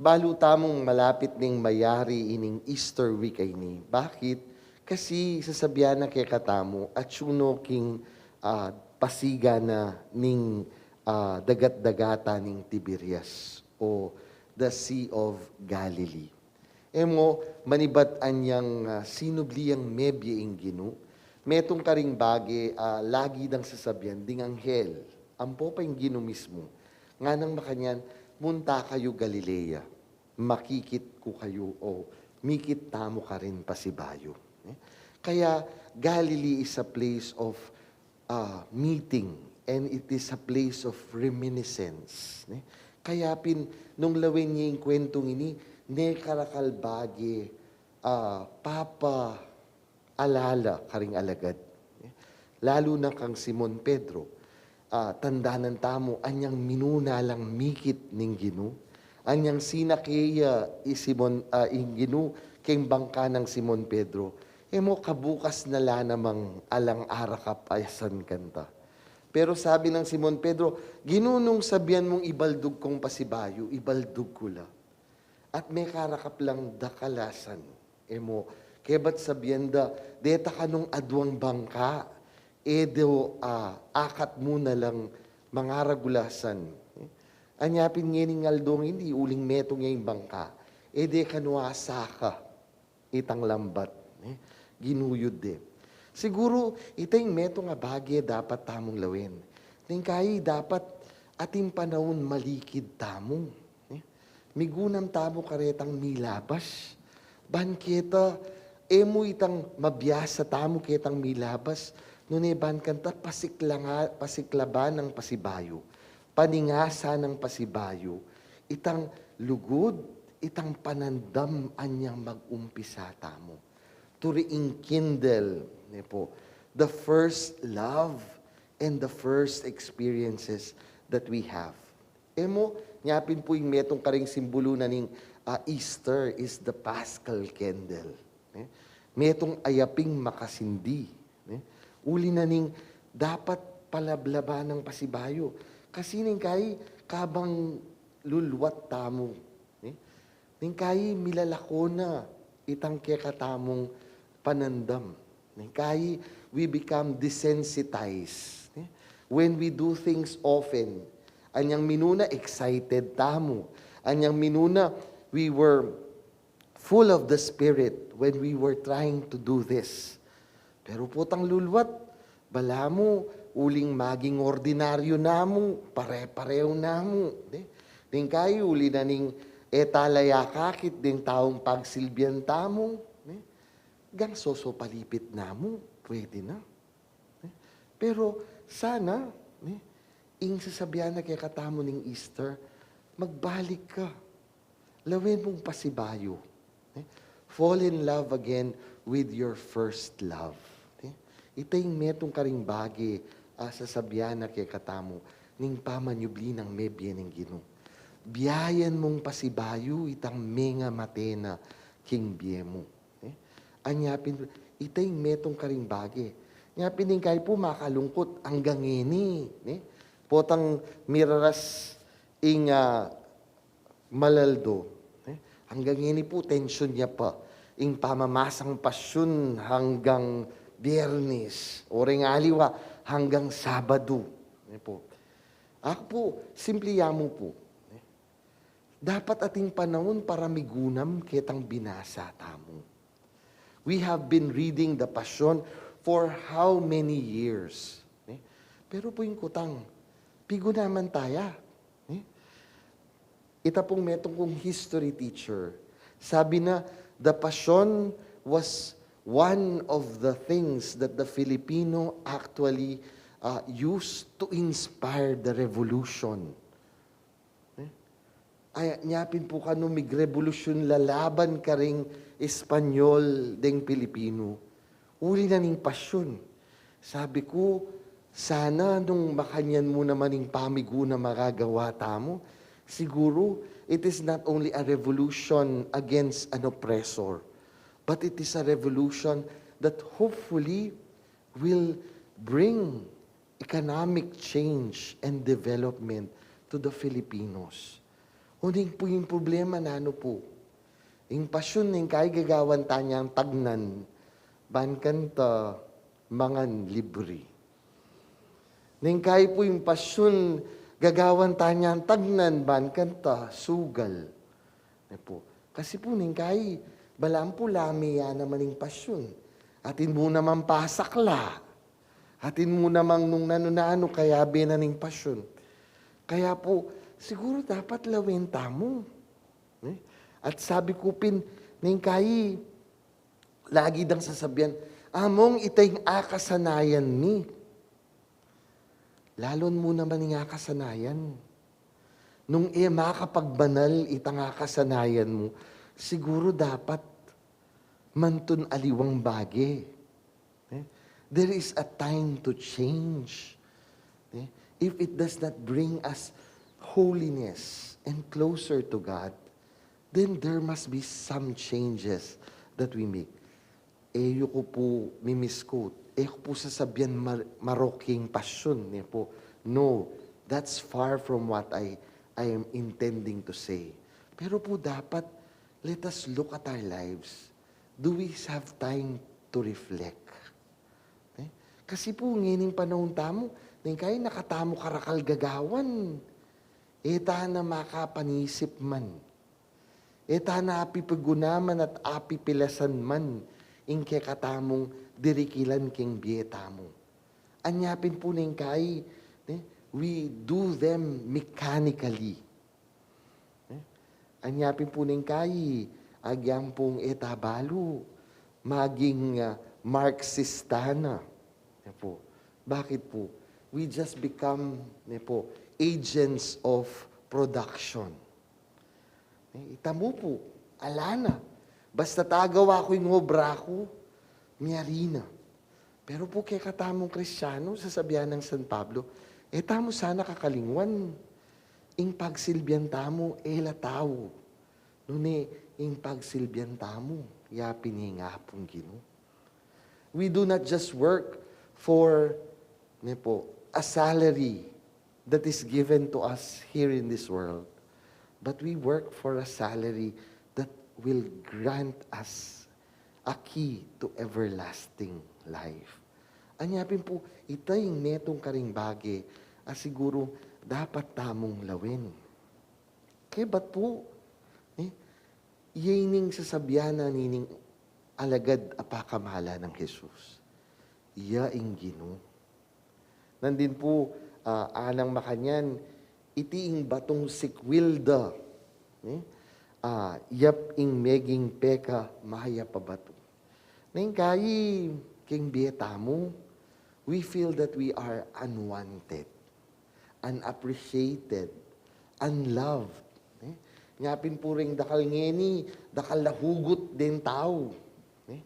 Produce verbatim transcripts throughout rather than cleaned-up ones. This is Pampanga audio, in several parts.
Balu tamung malapit ning mayari ining Easter week a ini. Bakit? Kasi sasabian na kekatamu, atyu no king, ah, pasigan na ning, ah, dagat-dagatan ning Tiberias o the Sea of Galilee. E mu, manibat anyang, ah, sinubli yang mebie ing Ginu, metung karing bage, ah, lagi dang sasabian ding anghel, ampo pa ing Ginu mismu, nganang makanyan, "Munta kayu Galilea, makikit ku kayu o mikit tamu karin pasibayu." Eh? Kaya Galilee is a place of, ah, meeting, and it is a place of reminiscence. Ne? Kaya pin, nung lawen ye ing kwentung ini, ne karakal bage, ah, papa, alala karing alagad. Lalu na kang Simon Pedro. Ah, tandanan tamu, anyang minuna lang mikit ning Ginu. Anyang sinake ya i Simon, ah, ing Ginu, keng bangka nang Simon Pedro. E mu kabukas na la namang alang arakap a sankan ta. Pero sabi nang Simon Pedro, "Ginu, nung sabian mung ibaldug kung pasibayu, ibaldug ku la." At mekarakap lang dakal a san. E mu, kebat sabian da, "Deta kanung aduang bangka, e do, ah, akat mu na lang mangaragul a san." Anya pin ngening aldo ngeni, uling metung ya ing bangka, e de kanu asaka itang lambat, eh, ginuyud de. Siguru, ita ing metung a bage dapat tamung lawen. Ning kai dapat atin panaun malikid tamu, eh. Migunam tamu karetang milabas. Ban keta, e mu itang mabiasa tamu ketang milabas, nune ban kanta pasikla-, pasiklaban nang pasibayu, paningasan nang pasibayu, itang lugud, itang panandam anyang mag-umpisa tamu. To rekindle, ne pu, the first love and the first experiences that we have. E mu, nya pin pu ing metung karing simbulu na ning, ah, Easter is the Paschal candle. Ne? Metung ayaping makasindi. Ne? Uli na ning dapat palablaban nang pasibayu. Kasi ning kai kabang lulwat tamu. Ne? Ning kai milalako na itang kekatamung panandam. Ning kai we become desensitized. Ne? When we do things often, anyang minuna excited tamu. Anyang minuna we were full of the Spirit when we were trying to do this. Pero putang lulwat, balamu, uling maging ordinaryu namu, pare-parehu namu, di? Ning kai, uli na ning e tala ya akakit ding taung pagsilbian tamu, di? Gang soso palipit namu, pwede na. Eh, pero sana, eh, ing sasabian na kekatamu ning Easter, magbalik ka. Lawen mung pasibayu. Eh, fall in love again with your first love. Eh, ita ing metung karing bage a sasabian na kekatamu ning pamanyubli nang mebie ning Ginu. Biayan mung pasibayu itang mengamate na king bie mu. Ne? Anya pin, ita ing metung karing bage. Nya pin ing kai pu makalungkut anggang ngeni, ne? Potang miraras ing, ah, malaldo, ne? Anggang ngeni pu tensyun ya pa. Ing pamamasang pasyun anggang Biyernes, o ring aliwa anggang Sabadu, ne pu. Aku pu, simple ya mu pu, ne? Dapat atin panaun para migunam ketang binasa tamu. We have been reading the Passion for how many years? Ne? Pero pu ing kutang, pigunaman ta ya. Ne? Ita pung metung kung history teacher, sabi na, the Passion was one of the things that the Filipino actually, uh, used to inspire the revolution. Eh? Ay, nya pin pu kanu migrebolusyun lalaban karing Espanyol deng Pilipino. Uli na ning pasyun. Sabi ku, sana nung makanyan mu naman ing pamigunam a gagawa tamu, siguru, it is not only a revolution against an oppressor, but it is a revolution that hopefully will bring economic change and development to the Filipinos. Ngunit pu ing problema, nanu pu? Ing pasyun, neng kai gagawan ta neng tagnan, ban kanta mangan libri. Neng kai pu ing pasyun, gagawan ta neng tagnan, ban kanta sugal. Ne pu. Kasi pu, neng kai, balamu pu lame ya naman ing pasyun. Atin mu namang pasakla. Atin mu namang nung nanu-nanu kayabe na ning pasyun. Kaya pu, siguru dapat lawen tamu. Ne? At sabi ku pin, neng kai, lagi dang sasabian, "Among ita ing akasanayan mi." Lalon mu naman ing akasanayan. Nung e makapagbanal itang akasanayan mu, siguru dapat mantun aliwang bage. Eh? There is a time to change. Eh? If it does not bring us holiness and closer to God, then there must be some changes that we make. E yu ku pu mi-misquote. E ku pu sasabian mar-, marok ing pasyun, ne pu. No, that's far from what I, I am intending to say. Pero pu dapat, let us look at our lives. Do we have time to reflect? Eh? Kasi pu, ngening panaun tamu, neng kai nakatamu karakal gagawan. E ta na makapanisip man. E ta na apipigunaman at apipilasan man ing kekatamung dirikilan king bie tamu. Anya pin pu neng kai, ne, we do them mechanically. Eh? Anya pin pu neng kai, agyang pung e ta balu, maging, ah, Marxista na. Ne pu. Bakit pu? We just become, ne pu, agents of production. Eh, ita mu pu, ala na. Basta tagawa ku ing obra ku, miyari na. Pero pu kekatamung Kristiano, sasabian nang San Pablo, e tamu sana kakalingwan, ing pagsilbian tamu, e la tau. Nune, ing pagsilbian tamu, ya pin ing Apung Ginu. We do not just work for, ne pu, a salary that is given to us here in this world, but we work for a salary that will grant us a key to everlasting life. Anya pin pu, ita ing metung karing bage a siguru dapat tamung lawen. Kebat pu, eh, iya ining sasabian na nining alagad a pakamalan nang Jesus. Iya ing Ginu. Nandin pu, ah, anang makanyan, iti ing batung sikwil da, eh, ah, yap ing meging peka mayap a batu. Neng kai king bie tamu, we feel that we are unwanted, unappreciated, unloved. Eh? Nya pin pu reng dakal ngeni, dakal la hugut deng tau. Eh?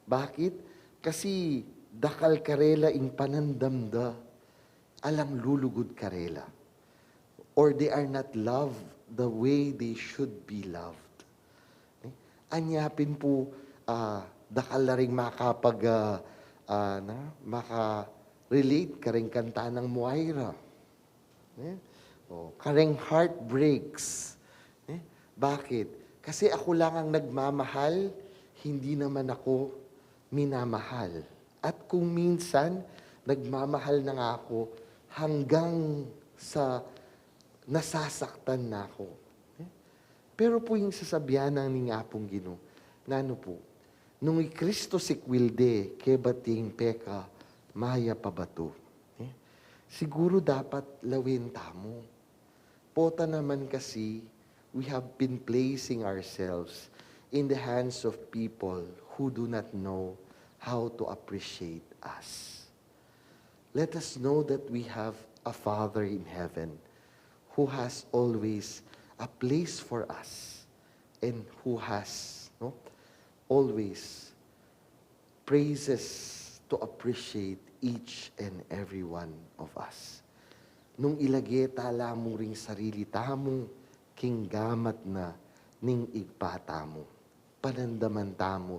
Bakit? Kasi dakal karela ing panandam da, alang lulugud karela. Or they are not loved the way they should be loved. Eh? Anya pin pu, ah, dakal la ring makapag, ah, ah, na, maka-relate karing kanta nang Moira. Eh? O, kareng heartbreaks. Eh? Bakit? Kasi aku lang ang nagmamahal, hindi naman ako minamahal. At kung minsan, nagmamahal na nga ako hanggang sa nasasaktan na ako. Eh? Pero pu ing sasabian nang ning Apung Ginu, nanu pu, nung i Kristo sikwil de, kebat ing peka mayap a batu. Eh? Siguru dapat lawen tamu. Pota naman kasi, we have been placing ourselves in the hands of people who do not know how to appreciate us. Let us know that we have a Father in heaven who has always a place for us and who has, no, always praises to appreciate each and every one of us. Nung ilage ta la mu ring sarili tamu king gamat na ning Ibpa tamu, panandaman tamu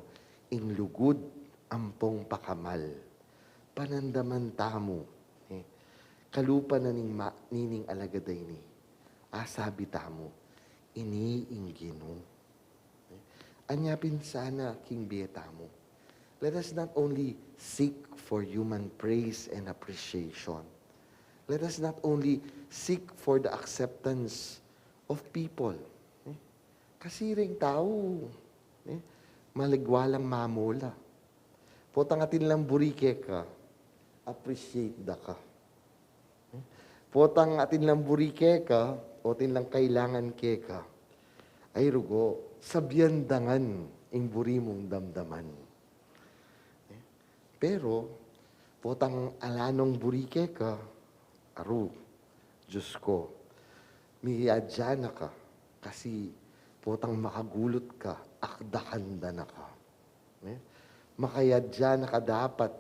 ing lugud ampong pakamal. Panandaman tamu, eh, kalupa na ning ma-, nining alagad a ini. Asabi tamu, Ini ing Ginu. Anya pin sana king bie tamu. Let us not only seek for human praise and appreciation. Let us not only seek for the acceptance of people. Eh? Kasi ring tau, eh, maligwa lang mamola. Potang atin lang buri keka, appreciate da ka. Potang atin lang buri keka, o atin lang kailangan keka, ay rugo, sabyan da ngan ing buri mung damdaman. Pero, potang ala nong buri keka, aru, Diyos ko, miyadya na ka, kasi potang makagulut ka, akdakan da na ka. Eh? Makayadya na ka dapat,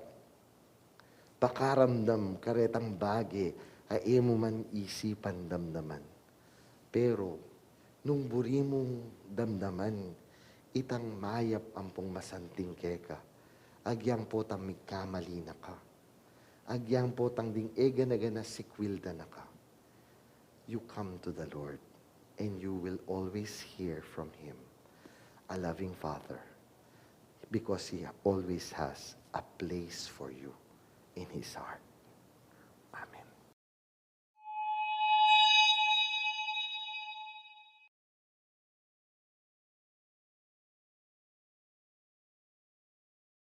pakaramdam karetang bage a e mu man isipan damdaman. Pero, nung buri mung damdaman itang mayap ampong masanting keka, agyang potang migkamali na ka, agyang potang ding e gana-gana sikwil da na ka, you come to the Lord and you will always hear from Him, a loving Father, because He always has a place for you in His heart.